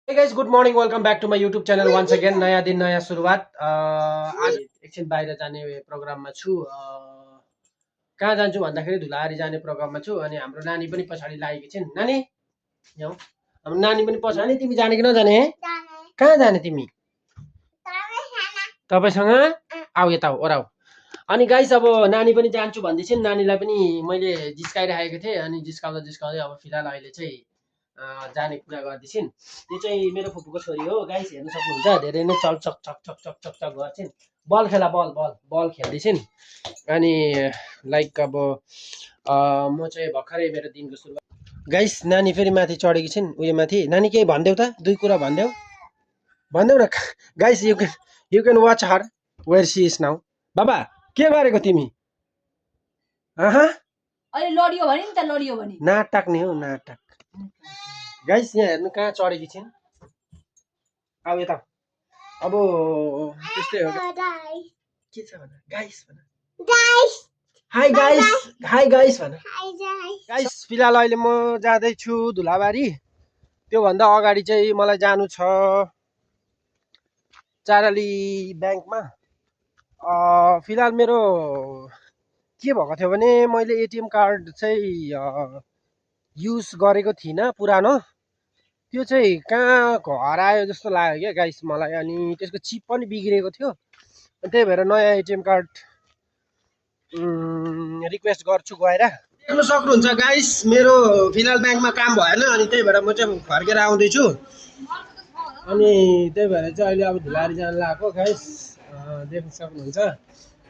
Hey guys, good morning. Welcome back to my YouTube channel once again. नयाँ दिन नयाँ सुरुवात आज एकछिन बाहिर जाने प्रोग्राममा छु कहाँ जान्छु भन्दाखेरि धुलाहारी जाने प्रोग्राममा छु अनि हाम्रो नानी पनि पछाडि लागेकी छिन् नानी यहाँ हाम्रो नानी पनि पछाडि तिमी जाने कि नजाने कहाँ जाने तिमी तपाईसँग आऊ यता ओराऊ अनि गाइस अब नानी पनि जान्छु भन्दै छिन् नानीलाई पनि मैले जिस्काइराखेको थिएँ अनि जिस्काउँदा जिस्काउँदै अब फिलहाल अहिले चाहिँ जाने कुरा गर्दैछिन् यो चाहिँ मेरो फुपूको छोरी हो गाइस हेर्न सक्नुहुन्छ धेरै नै चलचक चक चक चक चक चक गर्छिन् बल खेला बल बल बल खेल्दैछिन् अनि लाइक अब म चाहिँ भर्खरै मेरो दिनको सुरुवात गाइस नानी फेरि माथि चढेकी छिन् उयो माथि नानी केही भन्देऊ त दुई कुरा भन्देऊ न guys you can watch her where she is now बाबा के गरेको तिमी अहिले लडियो भने नि त लडियो भने नाटक नि हो नाटक गाइस यहाँ हेर्नु कहाँ चढेकी छिन् अब यता अब त्यस्तै हो के छ भन गाइस भन हाई गाइस भन गाइस फिलहाल अहिले म जाँदैछु धुलाबारी त्योभन्दा अगाडि चाहिँ मलाई जानु छ चाराली ब्याङ्कमा फिलहाल मेरो के भएको थियो भने मैले एटिएम कार्ड चाहिँ युज गरेको थिइनँ पुरानो त्यो चाहिँ कहाँ हरायो जस्तो लाग्यो क्या गाइस मलाई अनि त्यसको चिप पनि बिग्रेको थियो त्यही भएर नयाँ एटिएम कार्ड रिक्वेस्ट गर्छु गएर देख्न सक्नुहुन्छ गाइस मेरो फिलहाल ब्याङ्कमा काम भएन अनि त्यही भएर म चाहिँ फर्केर आउँदैछु अनि त्यही भएर चाहिँ अहिले अब धुलारी जान लागेको गाइस देख्न सक्नुहुन्छ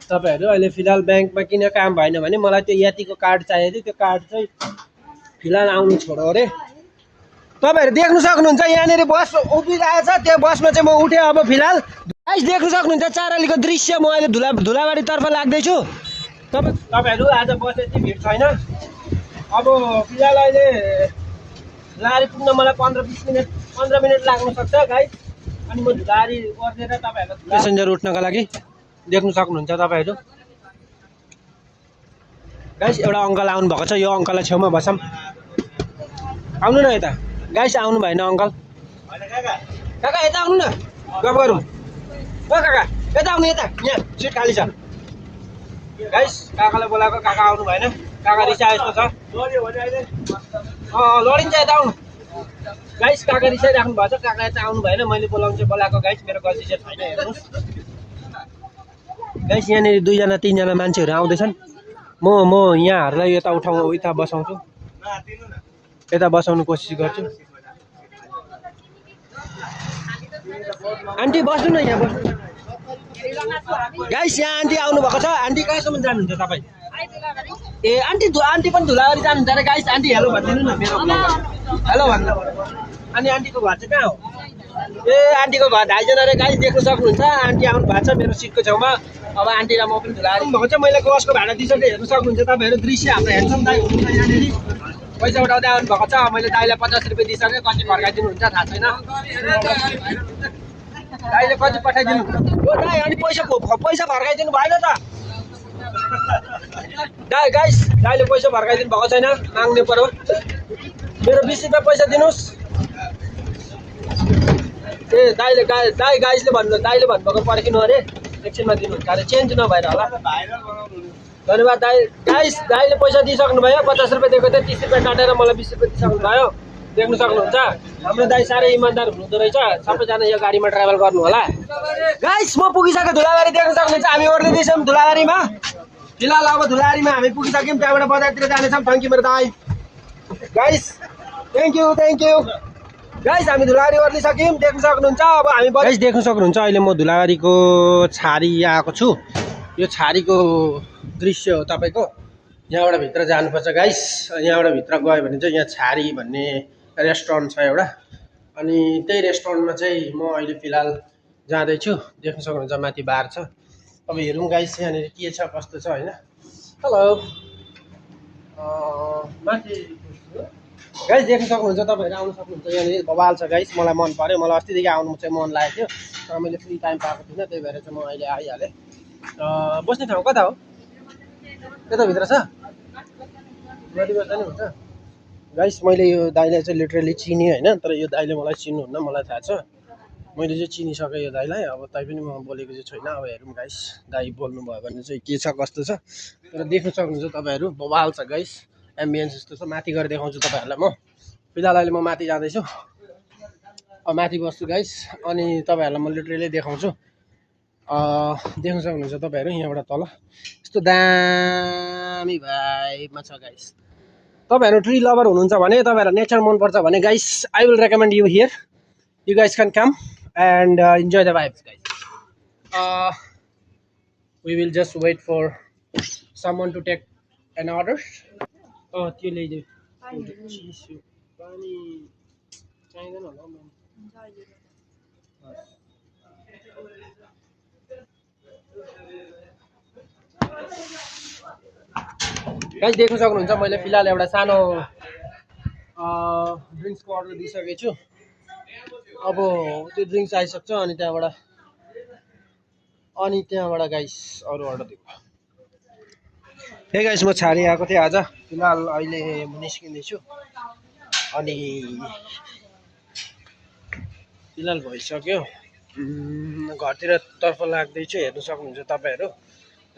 तपाईँहरू अहिले फिलहाल ब्याङ्कमा किन काम भएन भने मलाई त्यो यात्रीको कार्ड चाहिएको थियो त्यो कार्ड चाहिँ फिलहाल आउनु छोडो अरे तपाईँहरू देख्न सक्नुहुन्छ यहाँनिर बस उभिरहेछ त्यो बसमा चाहिँ म उठेँ अब फिलहाल गाइस देख्न सक्नुहुन्छ चारालीको दृश्य म अहिले धुलाबारीतर्फ लाग्दैछु तपाईँहरू आज बस यति भिड छैन अब फिलहाल अहिले धुलाबारी पुग्न मलाई 15 मिनट लाग्न सक्छ गाइस अनि म धुलाबारी ओर्लेर तपाईँहरूको पेसेन्जर उठ्नका लागि देख्न सक्नुहुन्छ तपाईँहरू गाइस एउटा अङ्कल आउनु भएको छ यो अङ्कललाई छेउमा बसौँ आउनु न यता गाइस आउनु भएन अङ्कल काका यता आउनु न गफ गरौँ ओ काका यता आउनु यता यहाँ सिट खाली छ गाइस काकालाई बोलाएको काका आउनु भएन काका रिसा यस्तो छ लडिन्छ यता आउनु गाइस काका रिसाइराख्नु भएको छ काका यता आउनु भएन मैले बोलाउनु चाहिँ बोलाएको गाइस मेरो गल्ती चाहिँ छैन हेर्नुहोस् गाइस यहाँनिर 2-3जना मान्छेहरू आउँदैछन् म यहाँहरूलाई यता बसाउँछु यता बसाउनु कोसिस गर्छु आन्टी बस्नु न यहाँ बस्नु गाइस यहाँ आन्टी आउनु भएको छ आन्टी कहाँसम्म जानुहुन्छ तपाईँ ए आन्टी पनि धुलाबारी जानुहुन्छ अरे गाइस आन्टी हेलो भनिदिनु न मेरो हेलो भन्नु अनि आन्टीको घर चाहिँ कहाँ हो ए आन्टीको घर धाइजना अरे गाइस देख्न सक्नुहुन्छ आन्टी आउनु भएको छ मेरो सिटको छेउमा अब आन्टी र म पनि धुलाबारी भएको छ मैले बसको भाडा दिइसकेँ हेर्न सक्नुहुन्छ तपाईँहरू दृश्य हाम्रो हेर्छौँ दाइ हुनुहुन्छ यहाँनिर पैसा उठाउँदै आउनु भएको छ मैले दाइलाई 50 रुपियाँ दिइसकेँ कति फर्काइदिनुहुन्छ थाहा छैन दाइले कति पठाइदिनु हो दाइ अनि पैसा फर्काइदिनु भएन त गाइस दाइले पैसा फर्काइदिनु भएको छैन माग्ने पर्यो मेरो 20 रुपियाँ पैसा दिनुहोस् ए दाइले भन्नुभएको पर्खिनु अरे एकछिनमा दिनुहुन्छ अरे चेन्ज नभएर होला धन्यवाद दाइ गाइस दाइले पैसा दिइसक्नु भयो 50 रुपियाँ दिएको थियो 30 रुपियाँ काटेर मलाई 20 रुपियाँ दिइसक्नु भयो देख्न सक्नुहुन्छ हाम्रो दाइ साह्रै इमान्दार हुनुहुँदो रहेछ सबैजना यो गाडीमा ट्राभल गर्नु होला गाइस म पुगिसकेँ धुलाबारी देख्न सक्नुहुन्छ हामी ओर्लिँदैछौँ धुलाबारीमा फिलहाल अब धुलाबारीमा हामी पुगिसक्यौँ त्यहाँबाट बजारतिर जानेछौँ थ्याङ्क यू मेरो दाइ गाइस थ्याङ्क यू गाइस हामी धुलाबारी ओर्लिसक्यौँ देख्न सक्नुहुन्छ अब हामी गाइस देख्न सक्नुहुन्छ अहिले म धुलाबारीको छारी आएको छु यो छारीको दृश्य हो तपाईँको यहाँबाट भित्र जानुपर्छ गाइस यहाँबाट भित्र गयो भने चाहिँ यहाँ छारी भन्ने रेस्टुरेन्ट छ एउटा अनि त्यही रेस्टुरेन्टमा चाहिँ म अहिले फिलहाल जाँदैछु देख्न सक्नुहुन्छ माथि बार छ अब हेरौँ गाइस यहाँनिर के छ कस्तो छ होइन हेलो माथि गाइस देख्न सक्नुहुन्छ तपाईँहरू आउनु सक्नुहुन्छ यहाँनिर बवाल छ गाइस मलाई मन पर्यो मलाई अस्तिदेखि आउनु चाहिँ मन लागेको थियो तर मैले फ्री टाइम पाएको थिइनँ त्यही भएर चाहिँ म अहिले आइहालेँ बस्ने ठाउँ कता हो त्यता भित्र छ गरी बस्दा नि हुन्छ गाइस मैले यो दाइलाई चाहिँ लिटरली चिने होइन, तर यो दाइले मलाई चिन्नुहुन्न, मलाई थाहा छ। मैले चाहिँ चिनिसकेँ यो दाइलाई। अब तै पनि म बोलेको चाहिँ छैन। अब हेरौँ गाइस, दाइ बोल्नु भयो भने चाहिँ के छ कस्तो छ। तर देख्न सक्नुहुन्छ तपाईँहरू, बवाल छ गाइस, एम्बियन्स यस्तो छ। माथि गएर देखाउँछु तपाईँहरूलाई म। फिलहाल अहिले म माथि जाँदैछु, अब माथि बस्छु गाइस, अनि तपाईँहरूलाई म लिटरली देखाउँछु। देख्न सक्नुहुन्छ तपाईँहरू यहाँबाट तल यस्तो दामी भाइबमा छ गाइस। तपाईँहरू ट्री लभर हुनुहुन्छ भने, तपाईँहरूलाई नेचर मनपर्छ भने guys, I will recommend you hear. You guys can come and enjoy the vibes, guys. We will just wait for someone to take an order. Oh, त्यो ल्याइदियो. चिसो पानी चाहिँदैन होला हौ। गाइस देख्न सक्नुहुन्छ मैले फिलहाल एउटा सानो ड्रिङ्क्सको अर्डर दिइसकेको छु। अब त्यो ड्रिङ्क्स आइसक्छ, अनि त्यहाँबाट गाइस अरू अर्डर दिएको। हे गाइस, म छाडी आएको थिएँ आज। फिलहाल अहिले म निस्किँदैछु, अनि फिलहाल भइसक्यो, घरतिर तर्फ लाग्दैछु। हेर्नु सक्नुहुन्छ तपाईँहरू,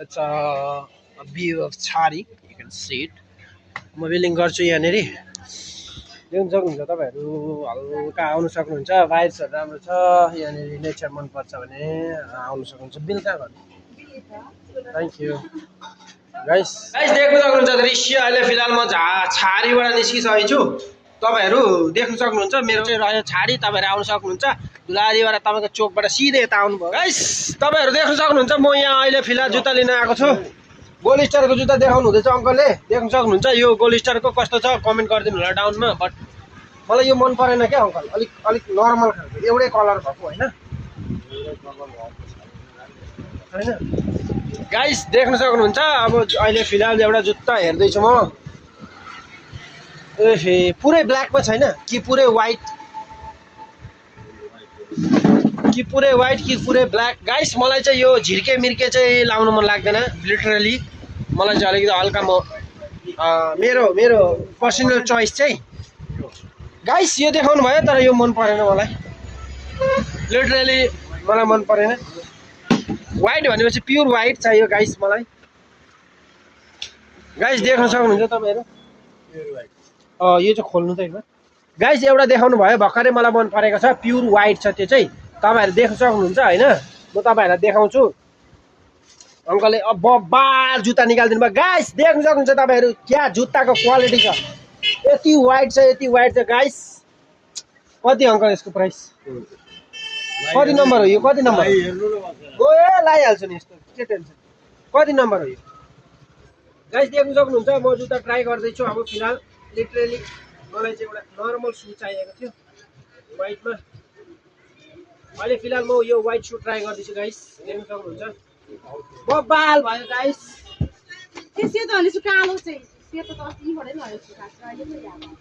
इट्स अ भ्यू अफ छाडी, यु क्यान सी इट। म बिलिङ गर्छु यहाँनिर, देख्न सक्नुहुन्छ तपाईँहरू, हल्का आउनु सक्नुहुन्छ। भाइब्सहरू राम्रो छ यहाँनिर, नेचर मनपर्छ भने आउनु सक्नुहुन्छ। बिल कहाँ गर्नु? Thank you guys. देख्न सक्नुहुन्छ दृश्य, अहिले फिलहाल म छाडीबाट निस्किसकेको छु। तपाईँहरू देख्न सक्नुहुन्छ मेरो चाहिँ रह्यो छाडी। तपाईँहरू आउनु सक्नुहुन्छ धुलारीबाट, तपाईँको चोकबाट सिधै यता आउनुभयो। गाइस तपाईँहरू देख्न सक्नुहुन्छ म यहाँ अहिले फिलहाल जुत्ता लिन आएको छु। गोल्ड स्टारको जुत्ता देखाउनु हुँदैछ अङ्कलले, देख्न सक्नुहुन्छ। यो गोल्ड स्टारको कस्तो छ कमेन्ट गरिदिनु होला डाउनमा। बट मलाई यो मन परेन क्या अङ्कल, अलिक नर्मल खालको, एउटै कलर भएको होइन। गाइस देख्न सक्नुहुन्छ, अब अहिले फिलहाल एउटा जुत्ता हेर्दैछु म। ए पुरै ब्ल्याकमा छैन कि पुरै वाइट, कि पुरै ब्ल्याक? गाइस मलाई चाहिँ यो झिर्के मिर्के चाहिँ लाउनु मन लाग्दैन लिटरली। मलाई चाहिँ अलिकति हल्का मेरो पर्सनल चोइस चाहिँ गाइस यो देखाउनु भयो, तर यो मन परेन मलाई लिटरली, मलाई मन परेन। वाइट भनेपछि प्योर वाइट चाहियो गाइस मलाई। गाइस देख्न सक्नुहुन्छ तपाईँहरू, यो चाहिँ खोल्नु त एकबार। गाइस एउटा देखाउनु भयो भर्खरै, मलाई मन परेको छ, प्योर वाइट छ त्यो चाहिँ। तपाईँहरू देख्न सक्नुहुन्छ होइन, म तपाईँहरूलाई देखाउँछु। अङ्कलले अब बाल जुत्ता निकालिदिनु भयो। गाइस देख्न सक्नुहुन्छ तपाईँहरू, क्या जुत्ताको क्वालिटी छ, यति वाइट छ गाइस। कति अङ्कल यसको प्राइस? कति नम्बर हो यो? कति नम्बर? लगाइहाल्छु नि, यस्तो के टेन्सन। कति नम्बर हो यो? गाइस देख्न सक्नुहुन्छ म जुत्ता ट्राई गर्दैछु। अब फिलहाल लिटरली मलाई चाहिँ एउटा नर्मल सू चाहिएको थियो वाइटमा। अहिले फिलहाल म यो वाइट सू ट्राई गर्दैछु गाइस, देख्न सक्नुहुन्छ। बबाल भयो गाइस।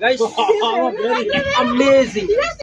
Guys amazing.